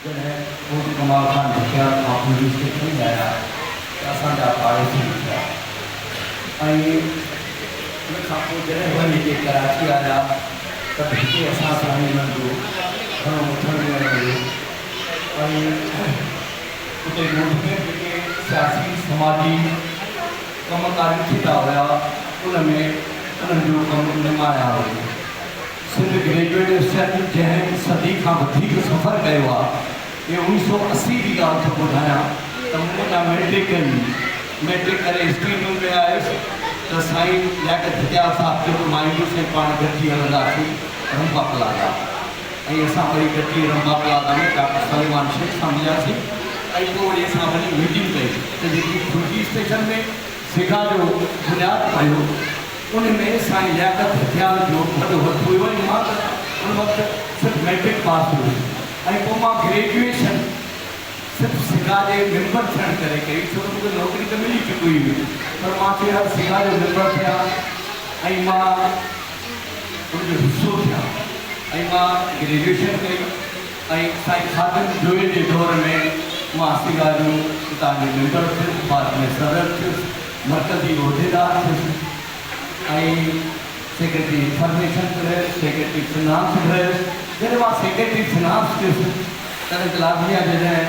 جڏهن ڳوٺ ڪمال خان ڍڪيار کان پوليس کي کڻي آيا ته اسان جا پاڙيسري ٿيا ۽ ان کان پوء جڏهن وري هتي ڪراچي آيا ته به هتي اسان سان ئي انهن جو گهڻو اٿڻ ويهڻ هيو ۽ اتي ڳوٺ ۾ به جيڪي سياسي سماجي ڪم ڪاريون ٿيندا هيا ان ۾ انهن جو ڪم نمايان هيو. سنڌ گريجوئيٽ ايسوسيئيشن جنهن صدي کان وڌيڪ سفر ڪيو آ، اهو اوڻيھ سو 80 جي ڳالهه ٿو ٻڌايان ته مون اڃا مئٽرڪ ڪئي هئي. مئٽرڪ ڪري اسٽيل مل ۾ آيس ته سائين لياقت ڀٽيال صاحب چيو ته مان ايندس ۽ پاڻ گڏجي هلنداسين رمبا پلازا ۽ اسان ٻئي گڏجي رمبا پلازا ۾ ڊاڪٽر سليمان شيخ سان ملياسين ۽ پوء وري اسان وڃي ميٽنگ ڪئي ته جيڪي ڦلجي اسٽيشن ۾ سگا جو بنياد پيو ان ۾ سائين لياقت ڀٽيال جو وڏو هٿ هيو ۽ مان ته ان وقت صرف مئٽرڪ پاس هيس ۽ پوء مان گريجوئيشن صرف سگا جي ميمبر ٿيڻ ڪري ڪئي ڇو ته مونکي نوڪري ته ملي چڪي هئي پر مان چيو يار سگا جو ميمبر ٿيان ۽ مان ان جو حصو ٿيان ۽ مان گريجوئيشن ڪئي ۽ سائين خادم جويي جي دور ۾ مان سگا جو اتان جو ميمبر ٿيس بعد ۾ صدر ٿيس. مرڪزي عهديدار ٿيس ۽ سيڪريٽري انفارميشن به رهيس، سيڪريٽري فنانس به رهيس. جڏهن مان سيڪريٽري فنانس ٿيس تڏهن ته لازمي آهي جڏهن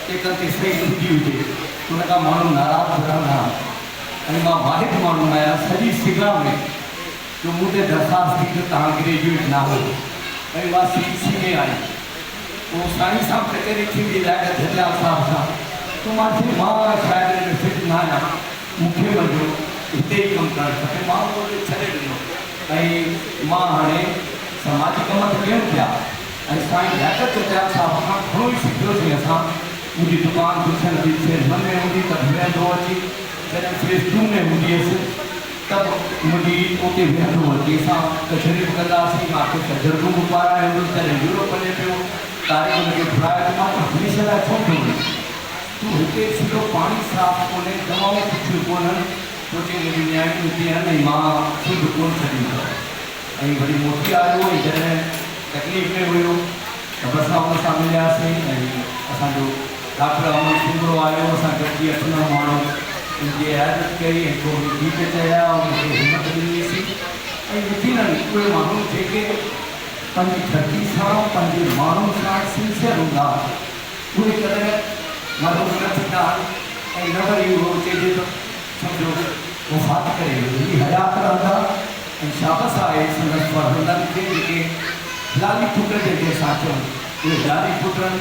چيڪن تي صحيح ٿيندي هجي ته ان کان ماڻهو ناراض به رهندا آهن ۽ مان واحد ماڻهو آهيان سڄي سگا ۾ جو مون تي درخواست ٿي ته توهان گريجوئيٽ ناهيو ۽ اها سي سي ۾ آئي. پوء سائين سان به ڪچهري ٿيندي لياقت جهتيال صاحب سان ته مان چيم مان شايد ان ۾ فٽ نه آهيان مون کي منهنجو هتي ئي ڪم ڪرڻ کپي مان اهو به ڇڏي ڏنو ۽ مان هاڻي سماجي ڪم ته ڪيون پيا ۽ سائين لياقت جهتيال صاحب کان گهڻو ئي سکيوسين اسان منهنجي دڪان گلشن حبيب فيز ون ۾ هوندي ته به ويهندو اچي جڏهن فيز ٽو ۾ هوندي هيس ته به منهنجي اتي ويهندو هو. جنهن سان ڪچهري به ڪندا هئاسين. مان کيس تجربو به پارايو هوس. جڏهن يورپ وڃي پيو، طارق هن کي گهرايو ته مان ته هميشه لاء ڇو ٿو وڃان؟ تون هتي سڌو پاڻي صاف ڪونهي، دوائون سٺيون ڪونهن، تو چئي منهنجون نياڻيون هتي آهن ۽ مان سنڌ ڪونه ڇڏيندس. ۽ وري موٽي آيو ۽ جڏهن تڪليف ۾ هيو ته به اسان ان سان ملياسين ۽ اسان جو ڊاڪٽر احمد سومرو آيو، اسان گڏجي اٺ نو ماڻهو ان جي عيادت ڪئي ۽ قومي گيت چيا، ان کي همت ڏنيسين ۽ يقينن اهي ماڻهو جيڪي پنهنجي ڌرتي سان، پنهنجي ماڻهن سان سنسيئر هوندا آهن، اهي ڪڏهن مرحوم نه ٿيندا آهن ۽ نه وري اهو چئجي ته سمجهو وفات ڪري ويو، هي حيات رهندا ۽ شابس آهي سندس فرزندن کي جيڪي هلالي پٽ جنهن کي اسان چئون، اهي هلالي پٽن.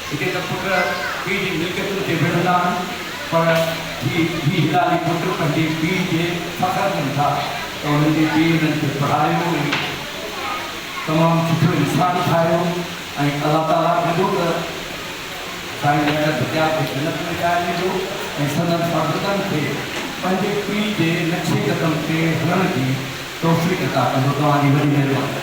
هتي ته پٽ پيء جي ملڪيتن تي وڙهندا آهن پر هي هي هلالي پٽ پنهنجي پيء تي فخر ڪن ٿا ته انهن جي پيء انهن کي پڙهايو ۽ تمام سٺو انسان ٺاهيو ۽ الله تعاليٰ ڪندو ته سائين لياقت ڀٽيار کي جنت ۾ جاء ڏيندو ۽ سندن فرزندن کي پنهنجي پيء جي نقش قدم تي هلڻ جي توفيق عطا ڪندو. توهان جي وڏي مهرباني.